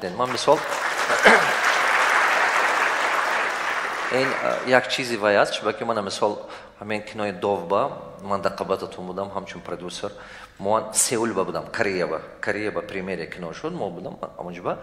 кунед. Ман мисол ин як чизи вай аст, чунки мана мисол ҳамин кинои Довба ман дар қабататон будам ҳамчун продюсер. Мо Сеулба будам, Кореяба. Кореяба премьера кино шуд, мо будам онҷоба.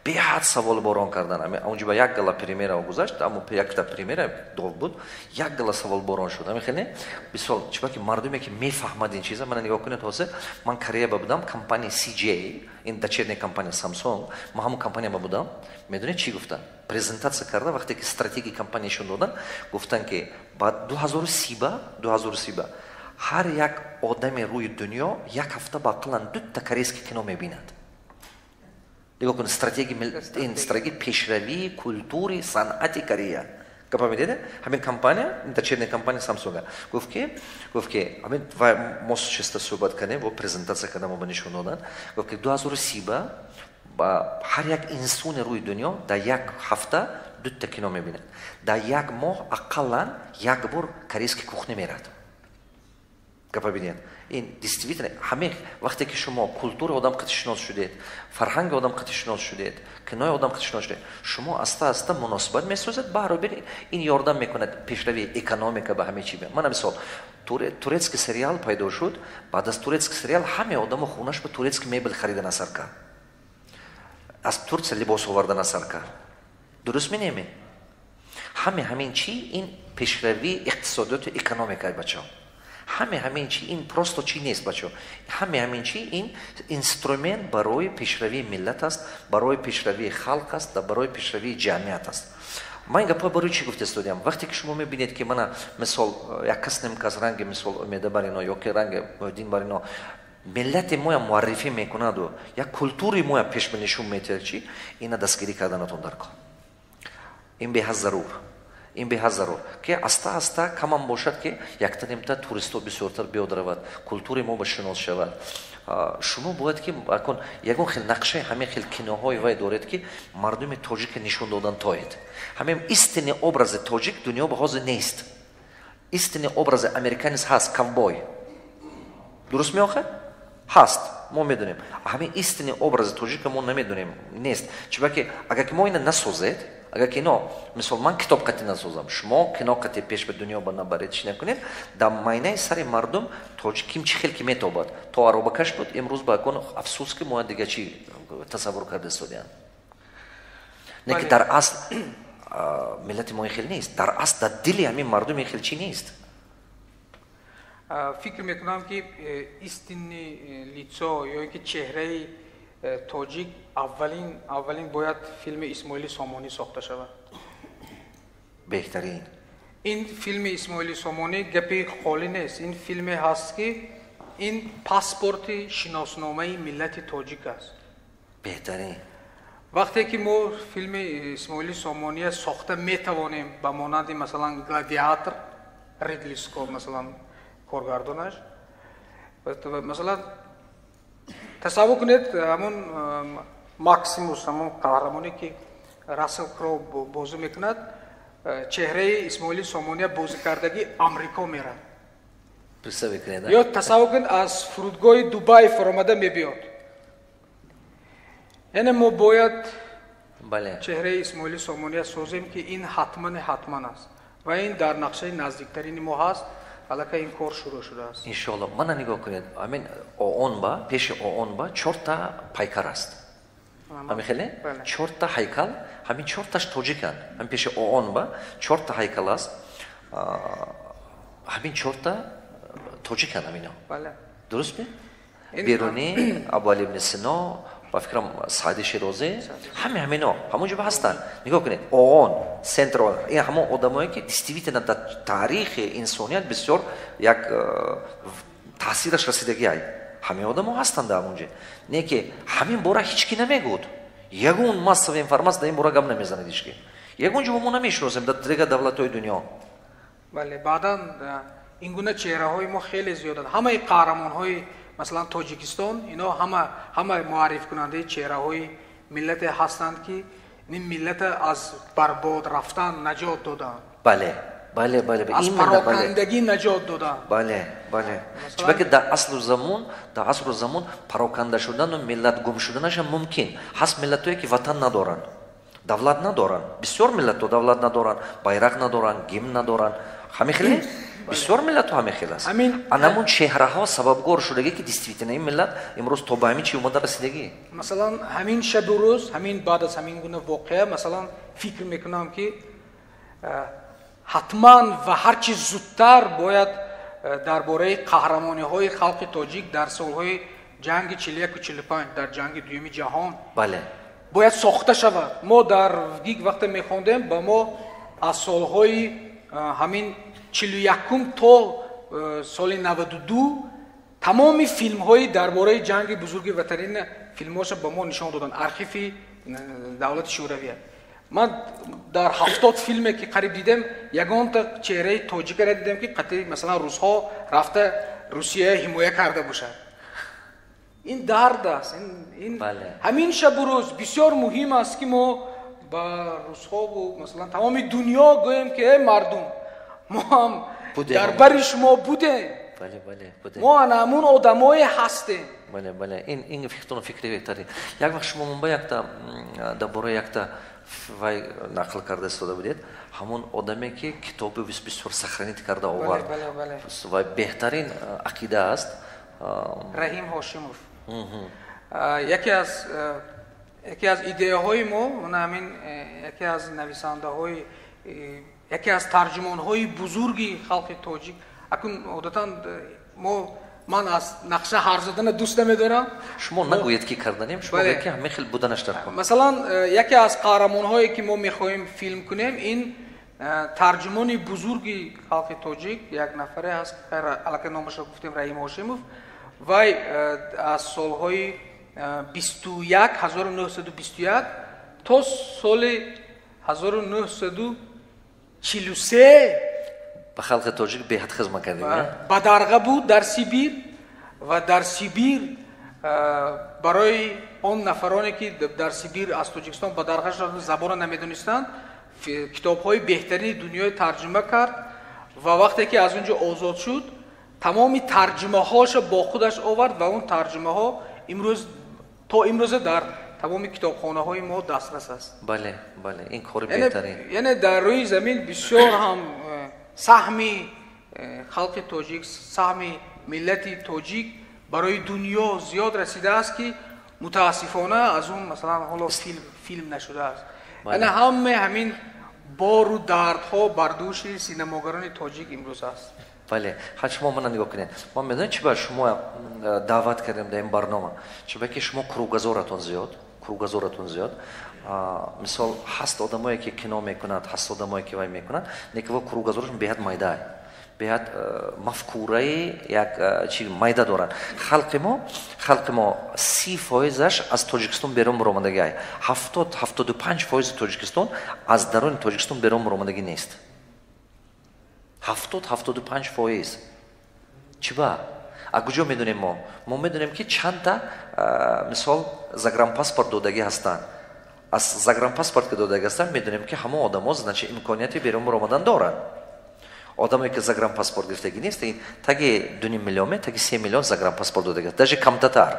Беҳад саволборон кардан. Онҷоба як гала премьера гузашт, аммо якта премьера Дов буд, як гала саволборон шуд. Ҳамин хеле мисол, чунки мардуме ки мефаҳмад ин чиза, мана нигоҳ кунед, ҳозир ман Кореяба будам, компания CJ, ин дочерняя компания Samsung, ман ҳамон компанияба будам. Медонед чӣ гуфтанд? Презентатсия карда, вақте ки стратегияи компания нишон додан, гуфтанд ки ба 2030 ҳар як одами рӯи дунё як ҳафта ба ақаллан дута корейский кино мебинад. Нигоҳ кунед, ин стратегия пешравии культури санъати Корея. Гапа медиде? Ҳамин компания, дочерняя компания Samsung, гуфт ки ҳамин мо чиста суҳбат кардем, во презентатсия кардам, ба нишон додан, гуфт ки 2030 ба ҳар як инсони рӯи дунё дар як ҳафта дута кино мебинад. Дар як моҳ ақаллан як бор корейский кухня мерад. Гапа бинед. Ин действительно ҳамин вақте ки шумо культураи одам қатишинос шудед, фарҳанги одам қатишинос шудед, кинои одам қатишинос шудед, шумо аста аста муносибат месозед, баробар ин ёрдам мекунад пешравии экономика ба ҳамаи чи. Мана мисол, турецкий сериал пайдо шуд, баъд аз турецкий сериал ҳамаи одамо хонаш ба турецкий мебел харидан асар кард. Аз Турция либос овардан асар кард. Дуруст менеме? Ҳаме ҳамин чи ин пешравии иқтисодиёту экономикаи бачаҳо. Ҳаме ҳамин чи ин просто чи нест, бачаҳо. Ҳаме ҳамин чи ин инструмент барои пешравии миллат аст, барои пешравии халқ аст ва барои пешравии ҷамъият аст. Ман ин гапҳо барои чӣ гуфта истодиам? Вақте ки шумо мебинед ки мана мисол як кас ним кас ранги мисол Умеда бар ино ё ки ранги Муҳиддин бар ино миллати моя муаррифӣ мекунаду як культури моя пеш нишон метиҳад, чи ина дастгирӣ карданатон дар кор. Ин беҳад зарур. Ин беҳад зарур ки аста аста камам бошад, ки якта нимта туристҳо бисёртар биёд равад, культури мо ба шинос шавад. Шумо бояд ки акун ягон хел нақшаи ҳамин хел киноҳои вай доред, ки мардуми тоҷика нишон додан тоед. Ҳамин истинный образи тоҷик дунё ба ҳозир нест. Истинный образи американец ҳаст, ковбой. Дуруст меохад? Ҳаст, мо медонем. Ҳамин истинный образи тоҷика мо намедонем, нест. Чунки агар ки мо ина насозед, агар кино, мисол ман китоб қатӣ насозам, шумо кино қатӣ пеш ба дунё ба набаред, чӣ накунед, дар майнаи сари мардум тоҷик ким чӣ хел ки метобад. То аробакаш буд, имрӯз ба кон афсӯс ки мо дига чӣ тасаввур карда истодиям. Не ки дар асл миллати мо ин хел нест, дар асл дар дили ҳамин мардум ин хел чӣ нест. Фикр мекунам ки истинный лицо ё ин ки чеҳраи тоҷик аввалин бояд филми Исмоили Сомонӣ сохта шавад. Беҳтарин. Ин филми Исмоили Сомонӣ гапи холӣ нест. Ин филме ҳаст ки ин паспорти шиносномаи миллати тоҷик аст. Беҳтарин. Вақте ки мо филми Исмоили Сомония сохта метавонем, ба монанди масалан Гладиатор, Ридли Скотт масалан коргардонаш, масалан тасаввур кунед ҳамон Максимус, ҳамон қаҳрамоне ки Рассел Кроу бозӣ мекунад, чеҳраи Исмоили Сомония бозӣ кардагӣ Амрико мерад. Ё тасаввур кунед аз фурудгоҳи Дубай фаромада мебиёд. Яъне мо бояд чеҳраи Исмоили Сомония созем, ки ин ҳатман ҳатман аст ва ин дар нақшаи наздиктарини мо ҳаст. Аллакай ин кор шурӯъ шудааст. Иншоалло. Мана нигоҳ кунед, ҳамин ООН ба пеши ООН ба чорта пайкар аст. Ҳамин хеле? Чорта ҳайкал, ҳамин чорташ тоҷиканд. Ҳамин пеши ООН ба чорта ҳайкал аст. Ҳамин чорта тоҷиканд ҳамино. Дуруст ме? Берунӣ, Абуали ибни Сино, ба фикрам Саъди Шерозӣ, ҳаме ҳамино ҳамон ҷо ҳастанд. Нигоҳ кунед, ООН, центр, ин ҳамон одамое ки действительно дар таърихи инсоният бисёр як таъсираш расидагӣ ай. Ҳамин одамо ҳастанд дар ҳамон ҷо. Не ки ҳамин бора ҳеҷ ки намегӯд. Ягон массовая информация дар ин бора гап намезанад ҳеҷ ки. Ягон ҷо мо намешиносем дар дигар давлатҳои дунё. Бале, баъдан ин гуна чеҳраҳои мо хеле зиёданд. Ҳамаи қаҳрамонҳои масалан Тоҷикистон, ино ҳама муаррифкунандаи чеҳраҳои миллате ҳастанд, ки ин миллата аз барбод рафтан наҷот доданд. Бале. Бале, бале, аз парокандагӣ наҷот додан. Бале, бале. Чунки дар аслу замон, дар асру замон пароканда шудану миллат гум шуданашам мумкин. Ҳаст миллатое, ки ватан надоранд, давлат надоранд. Бисёр миллатҳо давлат надоранд, байрақ надоранд, гимн надоранд. Ҳамин хеле бисёр миллатҳо ҳамин хел аст. Анамун чеҳраҳо сабабгор шудагӣ, ки действительно ин миллат имрӯз то ба ҳамин чи омада расидагӣ. Масалан, ҳамин шабу рӯз, ҳамин баъд аз ҳамин гуна воқеа, масалан, фикр мекунам, ки ҳатман ва ҳарчи зудтар бояд дар бораи қаҳрамониҳои халқи тоҷик дар солҳои ҷанги 41-45, дар ҷанги дуюми ҷаҳон, бояд сохта шавад. Мо дар ВГИК вақте мехондем, ба мо аз солҳои ҳамин 41-ум то соли 92 тамоми филмҳои дар бораи ҷанги бузурги ватанина филмҳоша ба мо нишон доданд, архиви давлати Шӯравия. Ман дар 70 филме, ки қариб дидем, ягонта чеҳраи тоҷика надидем, ки қатъи, масалан, русҳо рафта Русия ҳимоя карда бошад. Ин дард аст. Ин ҳамин шабу рӯз бисёр муҳим аст, ки мо ба русҳову, масалан, тамоми дунё гӯем, ки эй мардум, мо ҳам дар бари шумо будем, мо ана ҳамун одамое ҳастем. Бале, бале, ин фикртон фикри беҳтарин. Як вақт шумо мунба якта дар бораи якта вай нақл карда истода будед, ҳамон одаме, ки китоби бисёр сохранить карда овард ва беҳтарин ақида аст. Раҳим Ҳошимов. Яке аз идеяҳои мо мана ҳамин, яке аз нависандаҳои, яке аз тарҷумонҳои бузурги халқи тоҷик. Акун одатан мо, ман аз нақша ҳарф задана дӯст намедорам. Шумо нагӯед, ки карданем, шумо гӯед, ки ҳамин хел буданаш дар кор. Масалан, яке аз қаҳрамонҳое, ки мо мехоҳем филм кунем, ин тарҷумони бузурги халқи тоҷик як нафаре ҳаст, аллакай номашро гуфтем, Раҳим Ҳошимов. Вай аз солҳои 21, 1921 то соли 1943 ба халқи тоҷик беҳад хизмат кардем. Бадарға буд дар Сибир ва дар Сибир барои он нафароне, ки дар Сибир аз Тоҷикистон бадарға шуда, забонро намедонистанд, китобҳои беҳтарини дунёи тарҷума кард. Ва вақте ки аз он ҷо озод шуд, тамоми тарҷумаҳоашо бо худаш овард ва он тарҷумаҳо имрӯз то имрӯза дар тамоми китобхонаҳои мо дастрас аст. Бале, бале, ин кори беҳтарин. Яъне дар рӯи замин бисёр ҳам саҳми халқи тоҷик, саҳми миллати тоҷик барои дунё зиёд расидааст, ки мутаассифона аз он, масалан, ҳоло филм нашудааст. Яъне ҳамаи ҳамин бору дардҳо бар дӯши синамогарони тоҷик имрӯз аст. Бале, ҳа, шумо мана нигоҳ кунед, ман медонед, чи ба шумо даъват кардем дар ин барнома? Чунки шумо кругозор атон зиёд. Мисол, ҳаст одамое, ки кино мекунад, ҳаст одамое, ки вай мекунад, лекин во кругозор ашон беҳад майда, беҳад мафкураи як чи майда доранд. Халқи мо 30%-аш аз Тоҷикистон берун баромадагӣ, 70-75%-и Тоҷикистон аз даруни Тоҷикистон берун баромадагӣ нест. 70-75%. Чӣ ба а куҷо медонем мо? Мо медонем, ки чандта, мисол, загранпаспорт додагӣ ҳастанд. Аз загранпаспорт ки додагӣ ҳастанд, медонем, ки ҳамон одамо, значит, имконияти берун баромадан доранд. Одамое, ки загранпаспорт гирифтагӣ нест, таги 2,5 миллион, таги 3 миллион загранпаспорт додагӣ, даже камтатар.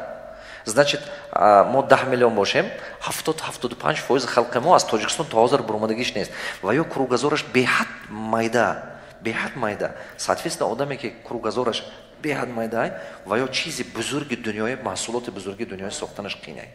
Значит, мо 10 миллион бошем, 70-75% халқи мо аз Тоҷикистон то ҳозир баромадагиш нест ва ё кругозор аш беҳад майда, беҳад майда. Соответственно, одаме, ки кругозор аш беҳад майда, ва ё чизи бузурги дунёи, маҳсулоти бузурги дунёи сохтанаш қинай.